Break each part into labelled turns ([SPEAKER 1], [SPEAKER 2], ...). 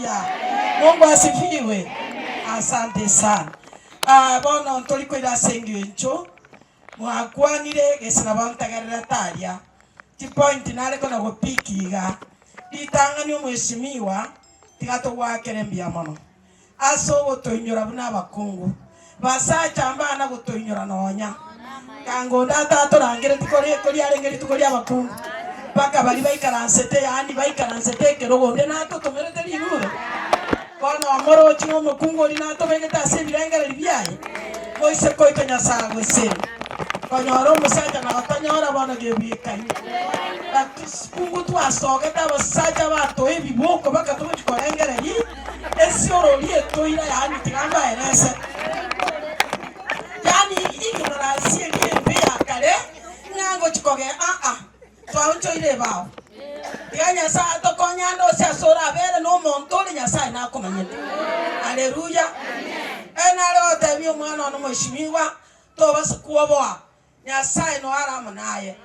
[SPEAKER 1] Haleluya! Mungu asifiwe! Asante sana. Ah, bono ntori koira ase engencho mwakwanire gese nabo ntegererete aria chipoint nare kona gopick iga. Ritang'ani omweshimiwa tiga togoakere mbuya mono ase ogotoinyora buna abakungu. Basacha mbana gotoinyora nonya. Kanga onde atatorangereti kore koriarenge rituko ri'abakungu, mpaka baria baikaransete, yaani baikaransete ekerogo, onde natotomerete rirure. Bono omorochi ng'a omokungu oria natobegete ase ebirengererio biaye, moise koitwa Nyasae agosere. Konyora omosacha na gotanyora bono gebwekaine. Bakungu twasogete abasacha batoa ebiboko baka togochia korengereria esiorori etoira, yaani tiga mbaerese. Yaani ignorance eria embe ya kare ng'a ngochi kogea aa, twaonchoire ebao. Tiga Nyasae atokonye ande ose ase orabere na omonto ore Nyasae nakomanyete. Haleluya! Ere nare gotebia omwana one omoishimigwa, tobasa kwoboa, Nyasae noyo are amo naye.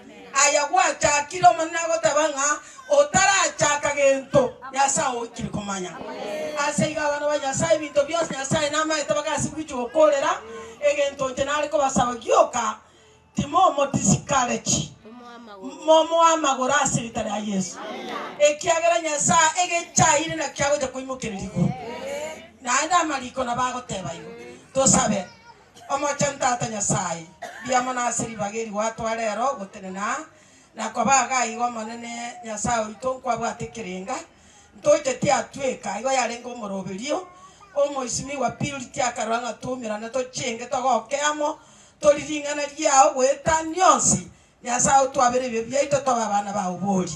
[SPEAKER 1] Aya gwachakire, Omonene agoteba ng'a otarachaka gento, Nyasae oikire komanya. Ase igo abana ba Nyasae, ebinto bionsi Nyasae namaete bagasi gochia gokorera, egento inche nare kobasaba gioka, timomodiscourage, momoe amagoro ase erieta ria Yeso, ekiagera Nyasae egechaire nakio agocha koimokereria igoro. Naende amariko nabo agoteba igo. Tosabe. Omochenu Tata Nyasae, mbuya mono ase ribaga eri gwatoa rero gotenena aa, na koba iga iga Omonene Nyasae oito nkwabwate ekerenga, ntoche tiatweka, igo yarenge omoroberio, omoisimigwa Purity akarora ng'a twaumerane tochenge togoke amo, tori ring'ana riao goetania onsi, Nyasae otwabere ebibe biaito tobe abana bao bori.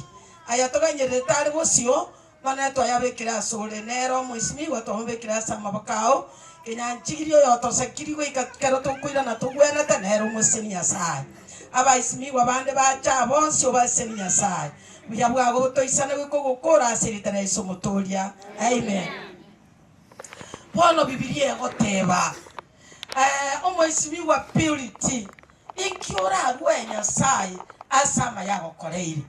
[SPEAKER 1] Aya toganyererete are bosio, Bono twayabekire asore, nere omoisimigwa twamobekire ase amaboko ao, kenyanchigiri oyotosekirie goika kero tokoirana togwenete, nere omoseseni Nyasae. Abaisimigwa bande bacha bonsi obaseseni Nyasae. Buya bwago botoisane goika ogokora ase erieta ria Yeso Omotoria. Amen. Bono Bibilia egoteba, eh, omoisimigwa Purity, Inki orarue Nyasae ase amaya agokoreire?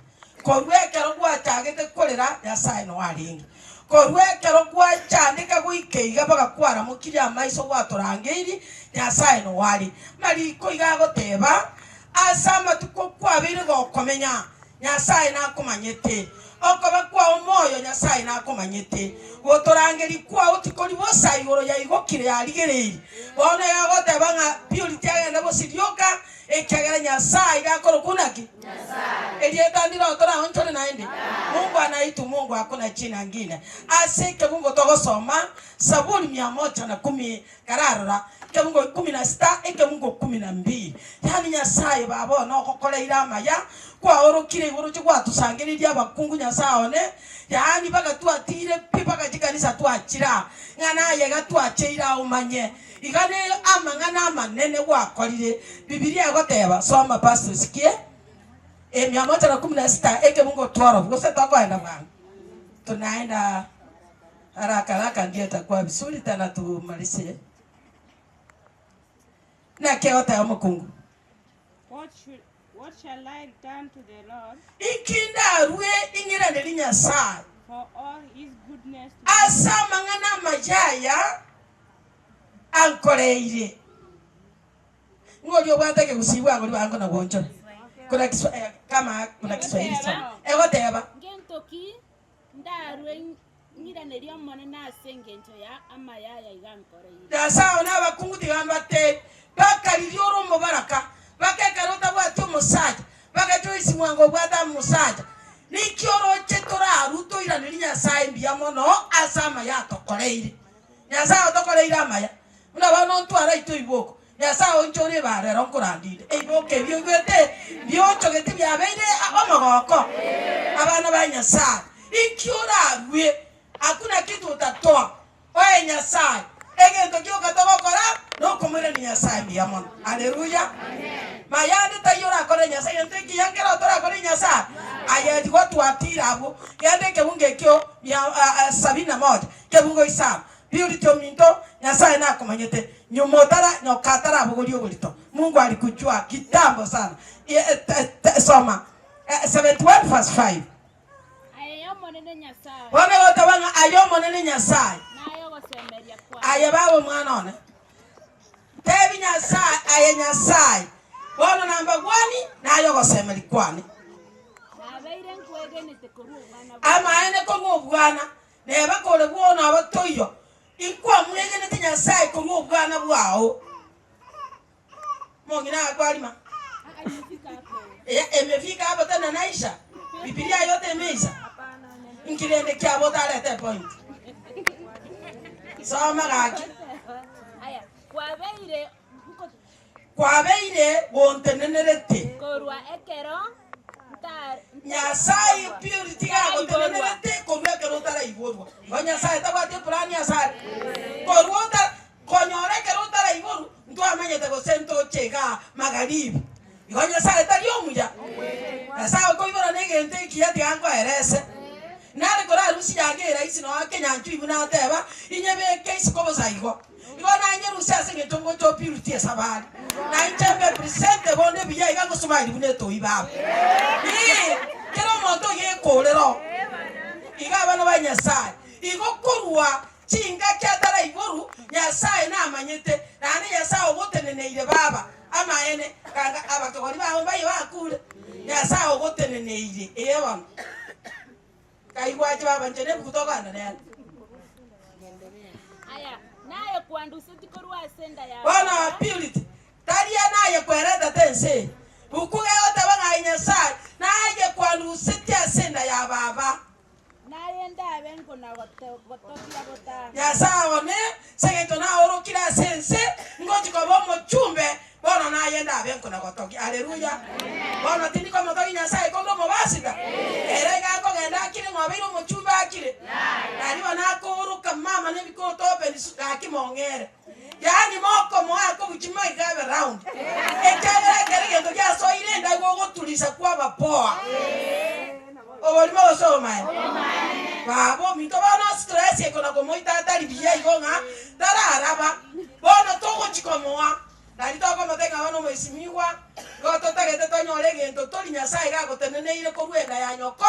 [SPEAKER 1] Korwa ekero gwachagete korera, Nyasae noo arenge. Korwa ekero gwachandeka goika iga mpaka kwaramokirie amaiso gwatorangeiri, Nyasae noo are. Mariko iga agoteba, Ase amatuko kwabeire gokomenya, Nyasae nakomanyete. Okoba kwao moyo Nyasae nakomanyete. Gotorangeria kwao tikori bosa igoro yaigokire yarigereiri. Bono iga agoteba ng'a Purity agende bosio rioka, ekiagera Nyasae iga akorokwa naki? Erieta ndire otoraonchore naende? Mungu anaitu Mungu hakuna jina ngine. Ase ekebungo togosoma Saburi mia moja na kumi Kararora, ekebungo ikomi na sita, ekebungo ikomi na mbili. Yaani Nyasaye baba one ogokoreire amaya, kwaorokire igoro chie gwatosangereirie abakungu Nyasaye one, yaani mpaka twatire pi mpaka chikanisa twachire aa, ng'a naye iga twacheire aa omanye. Iga ne amang'ana amanene gwakorire. Bibilia egoteba, soma pastor osikie, emia moja na kumi na sita, ekebungo tworofu, gose tokoenda bwango? Tunaenda. Haraka haraka ndio itakuwa vizuri tena tumalizie. Naki egoteba omokungu?
[SPEAKER 2] What should, what shall I return to the Lord
[SPEAKER 1] Inki ndarue ing'iranerie Nyasae
[SPEAKER 2] for all his goodness to me?
[SPEAKER 1] ase amang'ana amaya aya ankoreire? Ng'o oria obwate ekegusii bwango ribango na gwochora? Kuna kiswa, eh, kama kuna Kiswahili soma. Egoteba
[SPEAKER 3] Ngento ki Ndarue ng'iranerie Omonene ase engencho ya amaya aya iga ankoreire.
[SPEAKER 1] Nyasae one abakungu tiga mbateebie, Baka riria ore omobaraka, baka ekero otabwati omosacha, baka Joyce mwango obwate amosacha. Ninki oroche torarue toiranerie Nyasae mbuya mono ase amaya atokoreire? Nyasae otokoreire amaya, buna bono ntware aito iboko. Nyasae oinchore ebaaro ero nkorandinde, ebiboka ebio oigwete mbionchogete biabeire omogoko. Abana ba Nyasae, inki orarue? Hakuna kitu utatoa. Oe Nyasae, egento gioka togokora nokomoirania Nyasae mbuya mono. Haleluya! Mayande taiyo orakorere Nyasae, egento ekiya nkero torakorere Nyasae, aye igo twatire abwo. Genda ekebungo ekio mia sabini na moja, ekebungo isano. Purity ominto, Nyasae nakomanyete nyuma otara nyoka atarabogoria oborito. Mungu alikujua kitambo sana. Soma 71 verse 5.
[SPEAKER 3] Omonene Nyasae.
[SPEAKER 1] Bono egoteba ng'a aye Omonene Nyasae.
[SPEAKER 3] Naye ogosemeria kwane.
[SPEAKER 1] Aye baba omwana one. Tebi Nyasae, aye Nyasae, bono namba gwani naye ogosemeria kwane.
[SPEAKER 3] Nabeire nkwegenete korwa obwana bwane.
[SPEAKER 1] Amaene korwa obwana, neba kore bwono aba toiyo, inkwamwegenete Nyasae korwa obwana bwao. Mong'ina akwarima. Imefika hapo tena naisha. Bibilia yote imeisha. Inki rende kiabo otarete epoint. Soma gaki.
[SPEAKER 3] Aya, kwabeire nko-
[SPEAKER 1] Kwabeire gontenenerete.
[SPEAKER 3] korwa ekero nta-
[SPEAKER 1] Nyasaye purity gagotenenerete korwa ekero otaraiborwa. Igo Nyasaye tabwati eplan asare. Korwa ota Konyora ekero otaraiborwa, ntwamanyete gose ntoche igaa magharibi. Igo Nyasae tari omuya? Nyasae okoibora negento ekiya tiga nkoerese. Nare korarusie yange eraisi noa kenyanchwa ibu nateba, inyebeke isiko bosa igo. Igo nanyerusie ase eng'encho ngocha opirutie esabari. Na inche mbe presente bonde buya iga ngosmile buna etoi baba. Ee, kera omonto oyekorera oo. Iga abana ba Nyasae, igo korwa Chingaki ataraiborwa, Nyasae namanyete, naende Nyasae ogoteneneire baba amaene, ganga abakegori bao mbaye bakure. Nyasae ogoteneneire, ee bono. Kaigwache baba inche nebuku tokogenda nere.
[SPEAKER 3] Aya, naye kwanduseti korwa ase enda ya
[SPEAKER 1] Bono
[SPEAKER 3] baba.
[SPEAKER 1] Purity, taria naye kweretete ense eye. Buku gegoteba ng'a aye Nyasae, naye kwanduseti ase enda ya baba.
[SPEAKER 3] Naye ndabe nkona-gotogia botambe.
[SPEAKER 1] Nyasae one, ase engencho naorokire ase ense, ngochia koba omochumbe, bono naye ndabe nkona-gotogia. Haleluya! Bono tindi komotogia Nyasae konde omobasita? Ere iga akogenda akire ng'a obeire omochumbe akire? Nario bono akooroka mama na ebikoto open su gaki mong'ere. Yaani mokomoa akobuchia maiga abe round. Ekiagera ekero egento giasoire enda igo ogoturisa kwaba poa. Oborimo gose obomaene? Baba ominto bono stress ekona komoita atari buya igo ng'a tararaba. Bono togochi komoa nari tokomotebia ng'a bono omoisimigwa igo totagete tonyore egento tori Nyasaye iga agoteneneire korwa enda ya nyoko,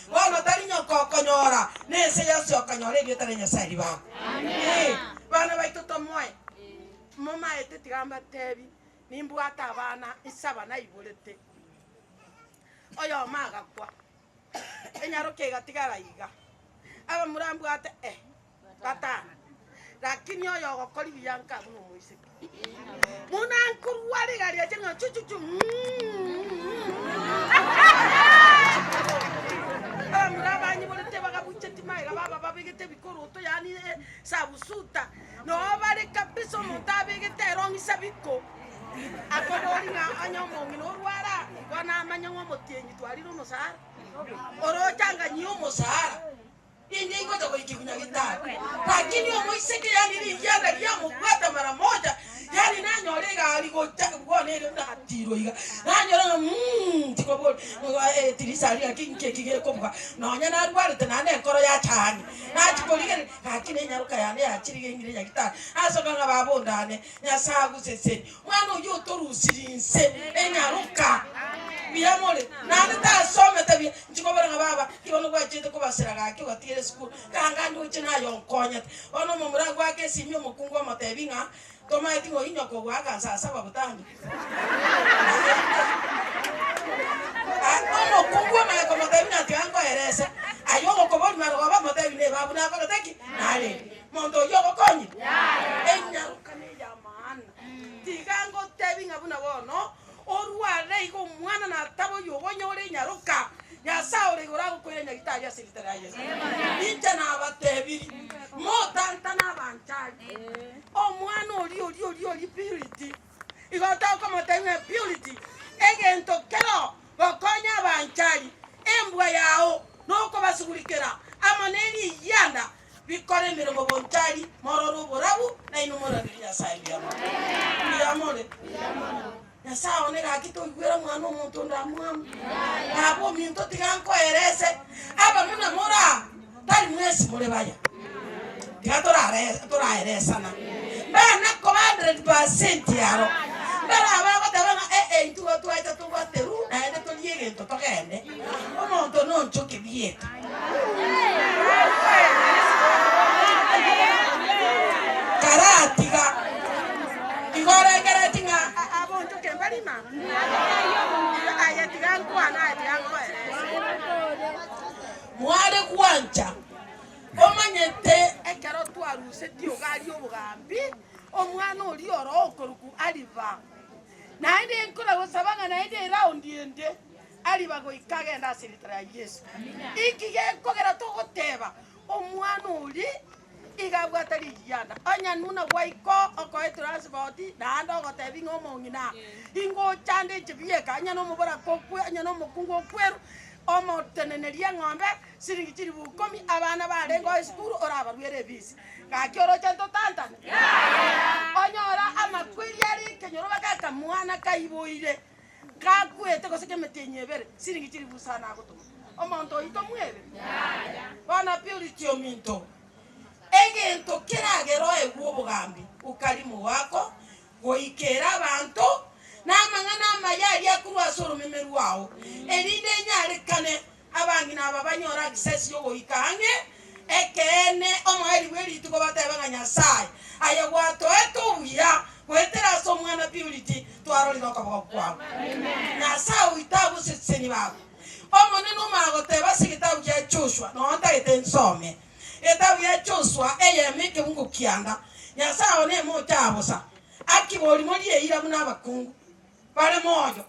[SPEAKER 1] bono tari nyoko okonyora nense yonsi okonyora erieta ria Nyasaye ribago. Ee, bana baito tomoe. Momaete tiga mbatebi nimbwate abana insaba naiborete. Oyomo agakwa, enyaroka egatigara iga, abamura mbwate eh, batano, lakini oyo ogokora buya nka buna omoiseke. Buna nkorwa riga riache ng'a chuchuchu Abamura abanyiborete bagabucheti magega baba babegete ebikoroto yaani sabusuta, noo bare kabisa omonto abegete erong'i sabiko. Akobori ng'a onye omong'ina orwara, igo namanye ng'a omotienyi twarire omosara, oroche anganyie omosara, inche ingocha goikigwa nyagetari. Lakini omoiseke yaani rigianda riamobwata mara moja, yaani nanyora egari gocha bono ere buna atirwe iga, nanyora ng'a mmmh tikobori etirisa aria gaki nki eki gekobuga, nonya narwarete naende enkoro yacha ang'e, nachia korigereria, gaki nenyaroka yane yachire iga eng'ire nyagitari, nasoka ng'a baba ondane. Nyasae agosesenie. Omwana oyio otorusirie inse enyaroka. Mbuya more. Naende tasomete buya. Inche kobora ng'a baba, ki bono gwachete kobasera gaki ogatigera esukuru, kanga ndoche naye onkonyete. Bono omomura agoaka esimi omokungu omotebi ng'a tomaeti ng'a oyio nyoko ogoaka nsa asaba botambe. Omokungu omanye komotebi ng'a tiga nkoerese, aye ogokoboria marogoba omotebi nebabu nakorete ki? Narenge. Monto oyio ogokonyire? Enyaroka ney'amaana. Tiga ngotebi ng'a buna bono orware iga omwana nataba oyio ogonyora enyaroka, Nyasae ore igoro agokoira nyagitari ase erieta ria Yeso. Inche nabatebirie, motantane abanchari. Omwana oria oria oria oria Purity, igo tokomotebia ng'a Purity, egento kero gokonya abanchari, embwa yao nokobasugurikera amo neriyianda Bikore emeremo bonchari, morore oborabu, na inwe morarerie Nyasae mbuya mono. Mbuya more? Nyasae one gaki toigwera omwana omonto onde amwamu. Baba ominto tiga nkoerese, aba buna more aa, tari mwensi more baya. Tiga torare toraeresana. Mbana koba 100% aro, mbare abagoteba ng'a eh eh intwe igo twacha togwaterwa naende torie. tobogorie egento togende, omonto nonchoke bieka. Karatiga, igo orengeretie ng'a abonchoke mbari mama? Aye tiga nkwane, aye tiga nkoerese. Mware gwancha, omanyete ekero twarusetie ogari obogambi, omwana oria oro okorokwa Aliva. Naende nkora gosaba ng'a naende eraundi ende Aliva goika agende ase erieta ria Yeso. Inki gekogera togoteba omwana oria iga abwate rigianda? Onye buna gwaika okoe transport naende ogotebi ng'a omong'ina ingocha nde inche bieka, onye nomoboraka okwe, onye nomokungu okwerwa, omotenenerie eng'ombe siringi chilifu ikomi, abana barenge oo esukuru orabarwere ebisi. Gaki oroche ntotantane? Onyore amakweri are ekenyoro bagaka mwana kaiboire, gakwete gose kemetienyi ebere, siringi chilifu isano agotoma. Omonto oyio tomwebe? Bono Purity ominto, egento keragere oegwe obogambi, ukarimu wako, goikera abanto, na amang'ana amaya aria akorwa ase oromeme rwao, erinde enyarekane Abang'ina aba banyore access y'ogoika ang'e ekeene omoerio bwe rituko batebe ng'a Nyasae, aye gwatoete obuya goetera ase omwana Purity twarorire okoboko kwao. Nyasae oito agoseseni baba. Omonene omanye goteba ase egetabu gia Joshua, nonya ntagete nsome egetabu gia Joshua eyemo ekebungo kianda, Nyasae one emoche abosa, akibori morie eira buna abakungu bare moyo.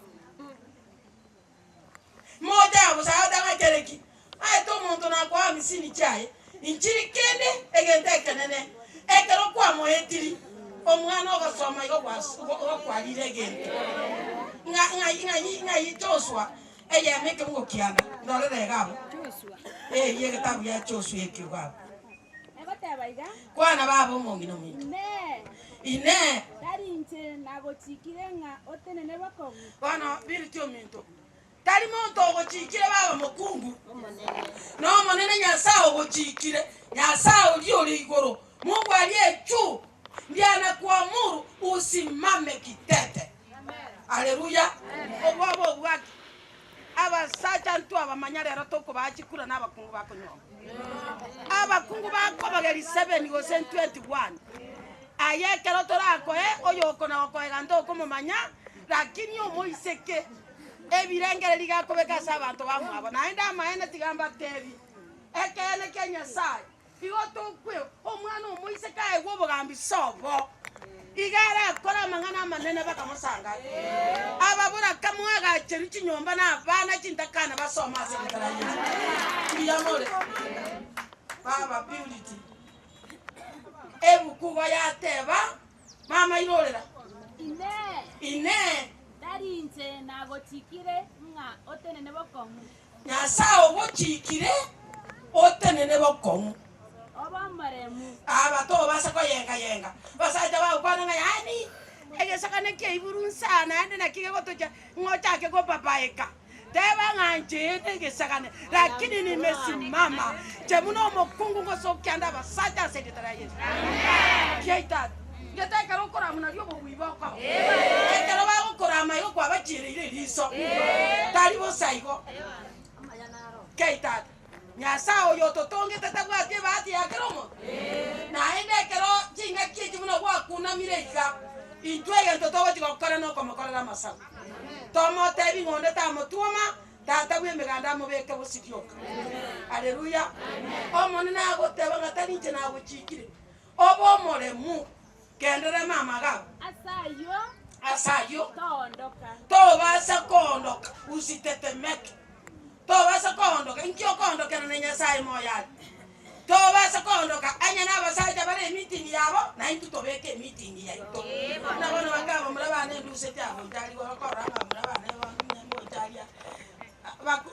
[SPEAKER 1] Mocha bosa atagachereki, aete omonto nakoa amisini chiaye, inchiri kende egento ekenene, ekero kwamoetiri, omwana ogosoma igo gokwarire egento. Ng'a ng'ai ng'ai ng'ai Joshua eyemo ekebungo kianda, ndorere iga abwo. Eyio egetabu gia Joshua ekio iga abwo.
[SPEAKER 3] Egoteba iga.
[SPEAKER 1] Kwana baba omong'ina ominto.
[SPEAKER 3] Inee!
[SPEAKER 1] Inee!
[SPEAKER 3] Tari inche nagochiikire ng'a otenene bokong'u?
[SPEAKER 1] Bono Bilti ominto, tari monto ogochiikire baba mokungu, n'Omonene Nyasae ogochiikire, Nyasae oria ore igoro, Mungu aliye juu, ndiye anakuamuru usimame kitete. Haleluya! Obwoba obwake. Abasacha ntwabamanya rero tokobaa chikura na abakungu bakonyuoma. Abakungu bakobageri 7 gose 21. Aye ekero torakoe oyoko na gokoega ntokomomanya, lakini omoiseke ebirengererio gakobeka ase abanto bamwabo. Naende amaene tiga mbatebie, ekeene kia Nyasaye, igo tokwe omwana omoiseke aegwe obogambi sobo, iga arakore amang'ana amanene bakamosangare. Ababoraka moagacherwe chinyomba na abana chintakana basome ase erieta ria Yeso. Mbuya more baba Purity. Ebuku igo yateba, Mama irorera.
[SPEAKER 3] Inee!
[SPEAKER 1] Inee!
[SPEAKER 3] Tari inche nagochikire ng'a otenene bokong'u?
[SPEAKER 1] Nyasae ogochikire otenene bokong'u.
[SPEAKER 3] Obe omoremu.
[SPEAKER 1] Aba tobasa koyenga-yenga. Abasacha bagokwana ng'a yaani egesakane kiaiburu nsaa naende naki gegotocha ng'a ochake kobabaeka. Teba ng'a inche negesagane, lakini nimesimama inche buna omokungu ngosokia ande abasacha ase erieta ria Yeso. Kiaitatu, ngete ekero okorama nario obobui bokoba. Ekero bagokorama igo kwabachiereire eriso, tari bosa igo. Kiaitatu, Nyasae oyo ototongete tabwati ebahati ya kera omonto? Naende ekero chingaki echi buna gwakunamire iga, intwe egento togochia gokora nokomokorera amasabo. Tomotebi ng'a onde tamotwoma, Tata bw'emeganda amobeke bosio rioka. Haleluya! Omonene agoteba ng'a tari inche nagochikire, obe omoremu, genderera mama iga abwo.
[SPEAKER 3] Ase ayio,
[SPEAKER 1] Ase ayio,
[SPEAKER 3] toondoka.
[SPEAKER 1] tobasa koondoka, usitetemeke. Tobasa koondoka, inki okoondokera na Nyasae moyo are? Tobasa koondoka onye nabasacha bare emeeting yabo, naintwe tobeke emeeting yaito. Buna bono bakaba bamura bane nduseti abwo nchari korora ng'a bamura bane ngocha aria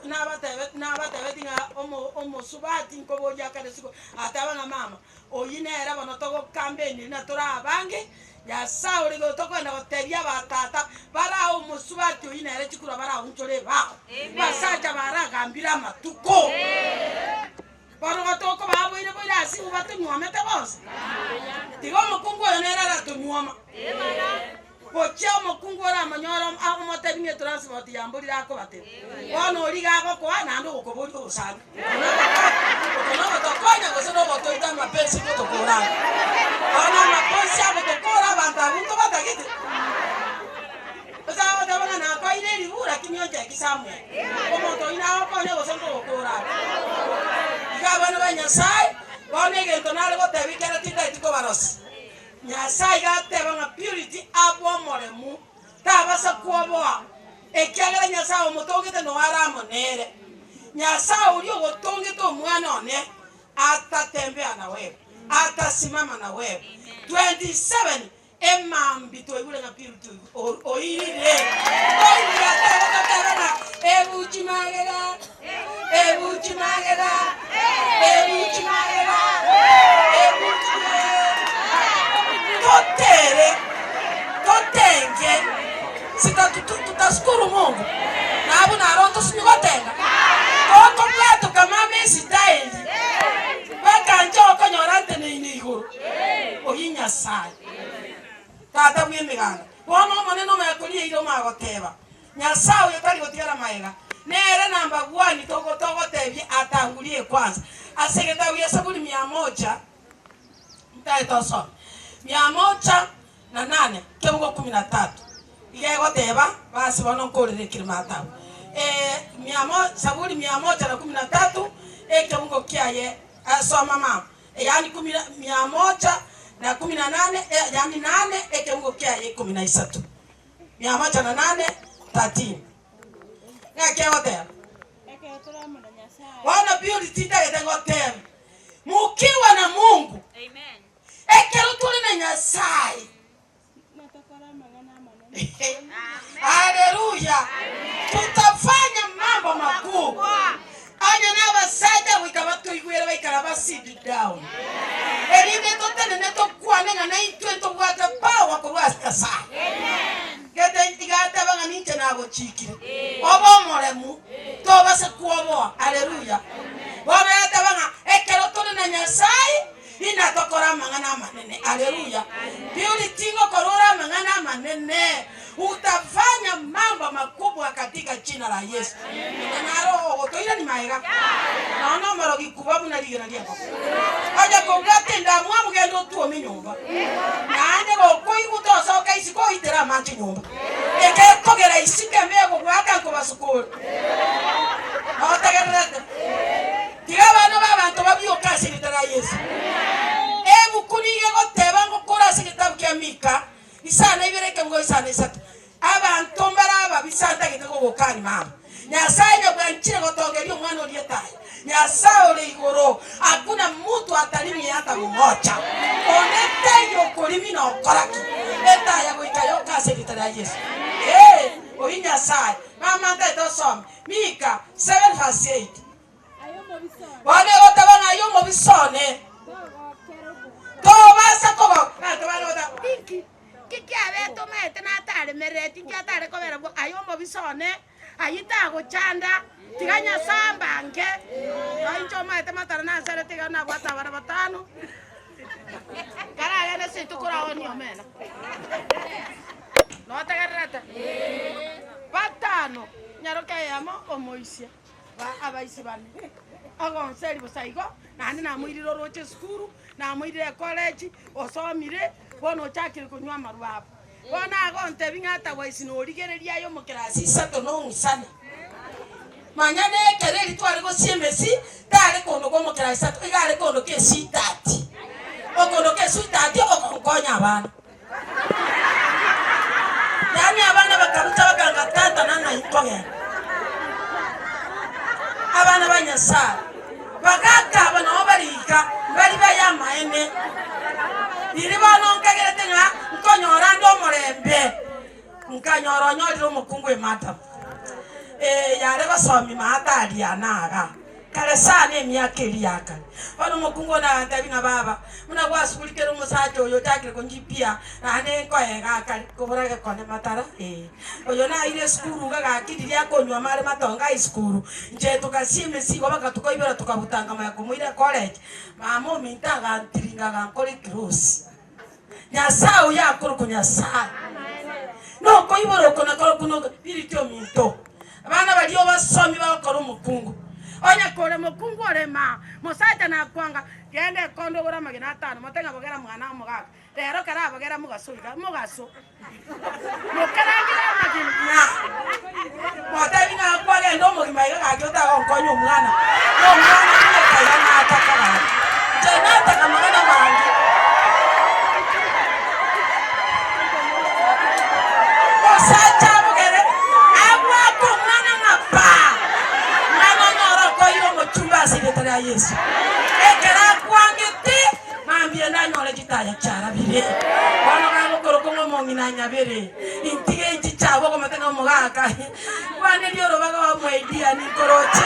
[SPEAKER 1] nabatebe nabatebeti ng'a omo omosubati nkoboria akare isiko, ateba ng'a mama, oyio nere bono togokampeniri na tore abange, Nyasae ore igoro tokoenda gotebia abatata barae omosubati oyio nere chikura baraunchore ebao, basacha baragambire amatuko. Bono gotokobaa boire boire ase igo batonyuomete bonsi, tiga omokungu oyo nere aratonyuoma. Gochia omokungu oramonyore omotebi ng'a etransport yamborire akobatebia. Bono oria iga agokoa naende ogokoboria obosani. Oko nogotokonya gose nogotoita amapensi gotokora aya. Bono amapensi agotokora abanto abwo ntobatagete. Gose agoteba ng'a nakoeire eribu lakini oncheki somewhere. Omonto oyio nagokonya gose nkogokora are. Iga abana ba Nyasaye, bono egento nare goteba ekero tintageti kobarosia. Nyasae iga ateba ng'a Purity abe omoremu, tabasa kwoboa, ekiagera Nyasae omotongete noyo are amo nere. Nyasae oria ogotongete omwana one atatembea na wewe, atasimama na wewe. 27 Emambia twaigure ng'a Purity oirire, oirire atebe totebe ng'a ebuchi magega, ebuchi magega, ebuchi magega, ebuchi magega. Totere, totenge, sitatu tutashukuru Mungu, na abwo naro ntosinyi gotenga, tokobwatoka mama esitaeli, mpaka inche okonyora nteneine igoro, oyio Nyasaye. Tata bw'emeganda. Bono Omonene omanya koria eira omanya goteba, Nyasae oyo tari gotigara magega, nere namba gwani togotebia atangurie kwanza. Ase egetabu gia Saburi mia moja ntaete tosome mia moja na nane kebugo kumi na tatu iga egoteba basi bono nkorere ekirima atabu mia mo Saburi mia moja na kumi na tatu ekebugo kiaye soma mama. Yaani kumi na mia moja na kumi na nane, yaani nane ekeungo kiaye ikomi na isato. Mia moja na nane, 13. Ng'aki egoteba?
[SPEAKER 2] Ekero tore amo na Nyasae.
[SPEAKER 1] Bono Purity tintagete ngotebe, mukiwa na Mungu, ekero tore na Nyasaye.
[SPEAKER 2] Natokore amang'ana amanene.
[SPEAKER 1] Haleluya! Tutafanya mambo makubwa. Onye nabasacha goika batoigwere baikara ba sit down, erinde totenene tokwane ng'a naintwe ntobwate power korwa ase Nyasaye. Gete iga ateba ng'a ninche nagochikire obe omoremu tobase kwoboa. Haleluya! Bono yateba ng'a ekero tore na Nyasaye Inatokore amang'ana amanene. Aleluya! Purity ngokora ore amang'ana amanene, utafanya mambo makubwa katika jina la Yesu. Na naro ogotoirani magega, nonya nomorogi kuba buna rigena ri'enkoko. Onye kobwate endamwamu genda otuome nyomba, naende gokoigwa tosoka isiko oitere amache nyomba. Egekogera isiko embe egogoaka nkobasukore. Notegererete? Tiga abana b'abanto babioke ase erieta ria Yeso. Ebuku nigo egoteba ngokora ase egetabu kia Mika isano ibere ekeungo isano isato, Abanto mbare ababisa ntagete kogokania mama. Nyasae nyabwanchire gotongeria omwana oria etaya. Nyasae ore igoro, hakuna mutu atarimia hata mmoja. Onde taiyo okorimi na okora ki? Etaya goika yoka ase erieta ria Yeso. Ee, oyio Nyasae. Mama ntagete osome Mika 7 verse 8. Bono egoteba ng'a aye omobisa one, tobasa koba abanto bande bagoteba, Inki ki kiabete omanyete nataremerereti, inki atare kobera bwo aye omobisa one, ayio tagochanda, tiga Nyasae ambange. Noo inche omanyete matara nanserete iga nabwate abana batano, nkaragende seito koraonie omena. Notegererete? Batano, nyaroke eyemo omoisia. Abaisi bane agonseri bosa igo, naende namoirire orooche esukuru, namoirire ecollege, osomire, bono ochakire konywa amarwa abo. Bono agontebia ng'a otherwise norigereria aye omokerasi isato na ong'usane. Manya nekero erio tware gosia emesi, tare kondoka omokerasi isato, iga are kondoka esweetheart. Okondoka esweetheart okonkonya abana. Yaani abana bakaruta bakanga tata na ng'ai nkogenda. Abana ba Nyasaye bagaka aba nabo barika mbari baye amaene. Riria bono nkagerete ng'a nkonyora nde omorembe, nkanyora onyorire omokungu emadamu. Ee, yare gosomia maate aria naga. Kare sana emiaka eria ya kare. Bono omokungu one agantebia ng'a baba, buna gwasugurikere omosacha oyo ochakire konjipia, naende nkoega akare, kobora gekone matara ee. Oyo naire esukuru iga gaki riria akonywa amare matonge aye esukuru, inche togasia emesigo baka tokaibera tokabutanga maya komoira ecollege, mama ominto agantiringa agankora ekirosi. Nyasae oyio akorokwa Nyasae. Nokoibora oko nakorokwo noka Purity ominto. Abana baria obasomi bagokora omokungu. Onye kore mokungu ore maa, mosacha nakwanga, genda ekondo ogore amagena atano, mote ng'a bogera mwana omogaka. Rero kare abogera mogaso iga, mogaso. Mokarangere amagena. Motebi ng'a kwagenda omogima iga gaki otagonkonya omwana. Na omwana bweka iga nataka gaki. Inche nataka amang'ana mange. Omosacha abogere abwate omwana ng'a paa. Mwana onyore okoira omochumbe ase erieta ria Yeso. Ekero akwangete, mambia nanyore chitaya chiarabire. Bono gagokorokwa ng'a omong'ina nyabere, intige enchicha abwo okomata ng'a omogaka. Nkwanerie orobaga oa my dear ninkoroche.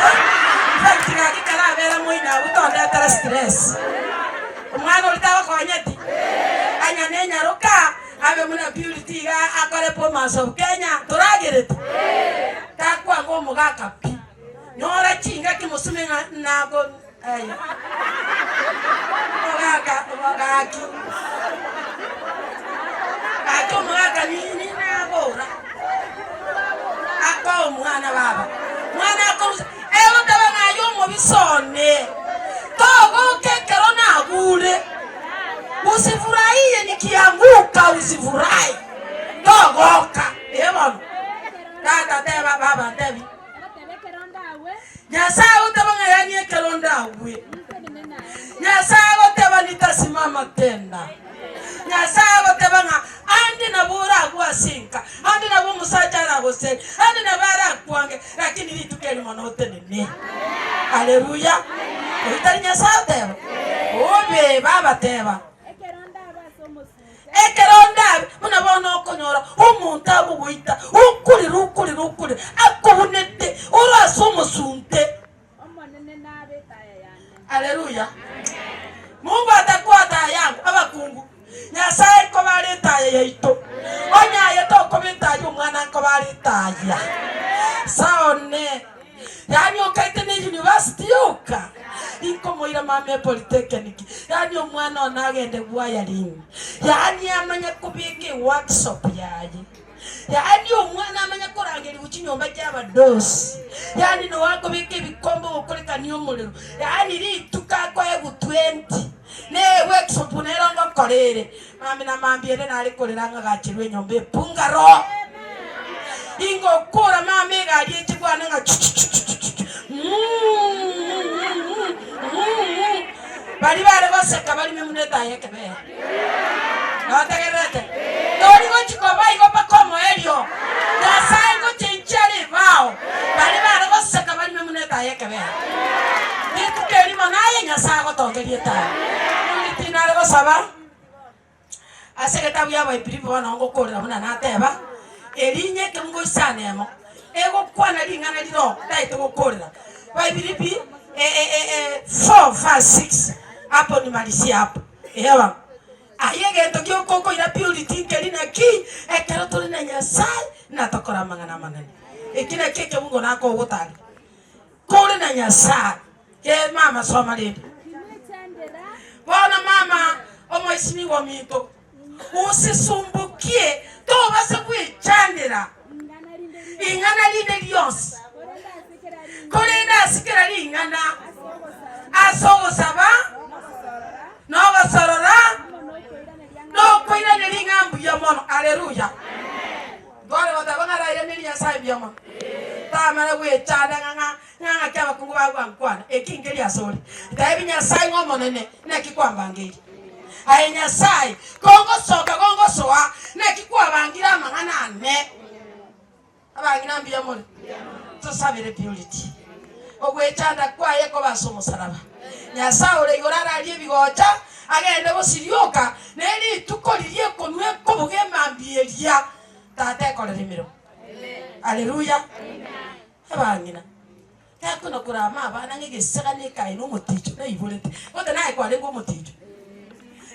[SPEAKER 1] In fact gaki karabera moino abwo tondetera stress. Omwana oria tagokonyeti? Anya nenyaroka abe buna Purity iga akore Bomas of Kenya toragerete? Takwanga omogaka pi. Nyora chingaki mosume ng'a nago aye. Omogaka gaki. Gaki omogaka nini nagora. Akoa omwana baba. Mwana akorusa egoteba ng'a aye omobisa one. Togoka ekero nagure. Usifurahie nikianguka usifurahi. Togoka. Ee bono. Tata teba baba ntebi. Nyasae agoteba ng'a yaani ekero ndagwe. Nyasae agoteba nitasimama tena. Nyasae agoteba ng'a ande nabo oragwe ase enka, ande nabo omosacha aragoseri, ande nabo arakwange, lakini rituko erimo notenene. Haleluya! Oyio tari Nyasae oteba? Obe baba teba. Ekero ndabe buna bono okonyora omonto agogoita, okorera, okorera, okorera, akobunete ore ase omosunte. Haleluya! Mungu atakuwa taa yangu. Abakungu, Nyasae nkoba are etaya yaito. Onye aye tokoba etaya, omwana nkoba are etaya. Saone. Yaani okaite ne university yoka? Inkomoira mama epolytechnic. Yaani omwana one agende wiring. Yaani amanye kobeka eworkshop yaye. Yaani omwana amanye korangerigwa chinyomba chia abadosi. Yaani noo akobeka ebikombe ogokorekania omorero. Yaani rituko akoegwa 20 ne eworkshop nero ngokora ere. Mambia na mambia ere nare korera ng'a gacherwe enyomba ebungaro. Ingokora mama egari eche kwana ng'a chuchuchuchuchu mm Baria bare goseka barime buna etaya ekebere. Notegererete? Tori gochi koba igo mpaka omoerio. Nyasae ngochenchia are ebao. Baria bare goseka barime buna etaya ekebere. Rituko erimo naye Nyasae agotongeria etaya. Nonye tinare gosaba. Ase egetabu y'Abaibiribwa bono ngokoorera buna nateba, Erinya ekeungo isano emo, egokwana ring'ana riro ndaete gokoorera. Baibiribi 4 verse 6 hapo nimalizie hapo. Ewa. Aye egento gioka okoira purity nkeri naki, ekero tore na Nyasae natokore amang'ana amanene. Eki nakio ekebungo nakogotaria. Kore na Nyasae. Ee mama soma rende. Bono mama omoisinigwa ominto, usisumbukie tobase gwechandera ing'ana rinde rionsi, korende ase kera ring'ana ase ogosaba na ogosorora na okoiraneria ng'a mbuya mono. Haleluya! Ntware goteba ng'a arairanerie Nyasae mbuya mono, tamara gwechanda ng'a ng'a Ng'a ng'aki abakungu bagwankwana, eki nkeri asore. Ntebi Nyasae ng'a Omonene, naki kwambangeire? Aye Nyasae, kongosoka kongosoa, naki kwabangire amang'ana ane? Abang'ina mbuya more? Tosabere Purity ogwechanda kwaye koba ase omosaraba. Nyasae ore igoro ararie ebigocha, agende gosirioka, ne rituko riria ekonwa ekobuga emambia eria, Tata ekorere emeremo. Haleluya! Abang'ina, takona korama abana ng'a egesega na ekae na omoticho naiborete, gose naye kwarenge omoticho.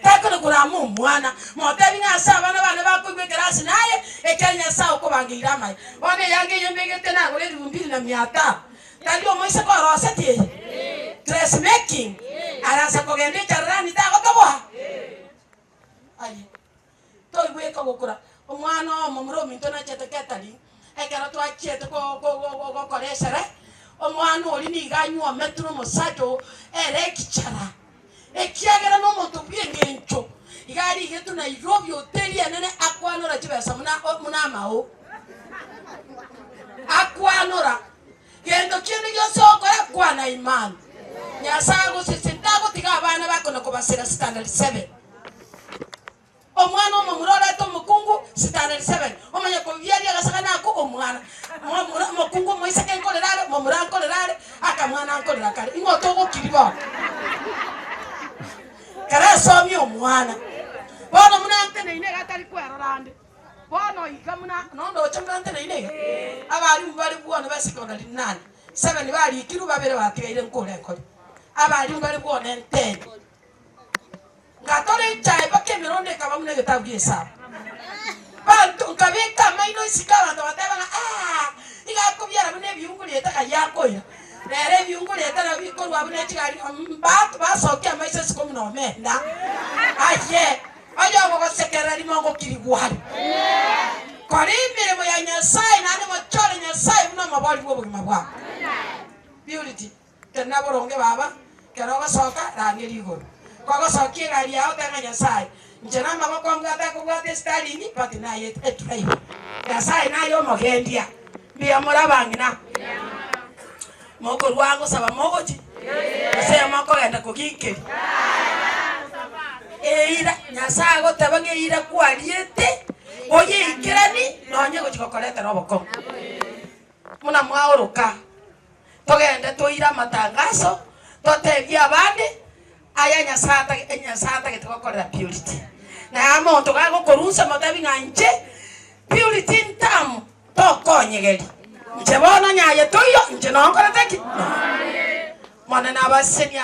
[SPEAKER 1] Takona korama omwana, motebi ng'a ase abana bane bakoigwa ekerasi naye, ekiagera Nyasae okobangeire amaya. Bono eyanga eye mbegete nagora elifu mbili na mia tano, tari omoiseke oroseti eye? Dressmaking, arasa kogenda echarerani tagotoboa? Aye. Toigweka gokora. Omwana omomura ominto nachete catering, ekero twachiete go- go- go- gokora esere, omwana oria nigo anywometwe na omosacha oo ere ekichara, ekiagera na omonto bw'engencho, iga arigetwe Nairobi hoteli enene akwanora chibesa buna buna amao. Akwanora, gento kende gionsi ogokora kwana imani. Nyasae agosese ntagotiga abana bakona kobasera standard seven. Omwana omomura orete omokungu standard seven, omanye kobiaria agasakana ako omwana. Momura omokungu omoiseke nkorera are, momura nkorera are, akamwana nkorera kare. Ing'o togokiri bono? Kare asomie omwana. Bono buna nteneine iga atari kwerora ande. Bono iga buna nondoche buna nteneine iga, abalimu bare bwone ba secondary nane, seven barikirwe babere batigaire nkore nkore. Abalimu bare bwone nteni. Ngatora echae mpaka emerondo ekaba buna egetabu gi'esabu. Banto nkabeka amaino isiko abanto bateba ng'a aah, iga akobiara buna ebiungo rieta kai akoira. Rero ebiungo rieta nabo bikorwa buna chigari mba basokia amaiso isiko buna omenda. Aye, oyo ogogosekerera rimongo kirigwa are. Kora emeremo ya Nyasae naende mochore Nyasae buna omobori bw'obogima bwao. Purity. Tenena boronge baba, kero ogosoka, rangeria igoro. Kogosokia egari yao teba ng'a Nyasae, inche namaboko mbwate akobwata esitaringi but naye edriver. Nyasae naye omogendia. Mbuya more abang'ina? Mokorwa gosaba mogochi? Gose mokogenda koginkeria? Eira, Nyasae agoteba ng'a eira kwariete, oyeikerani nonye gochi gokoretera obokong'u. Buna mwaoroka, togende toire amatangaso, totebie abande aya Nyasae atagete, Nyasae atagete gokorera Purity. Naye omonto gagokorunsa motebi ng'a inche Purity ntamu tokonyegeria, inche bono nyaye toiyo, inche nonkorete ki? Monene abasesenie.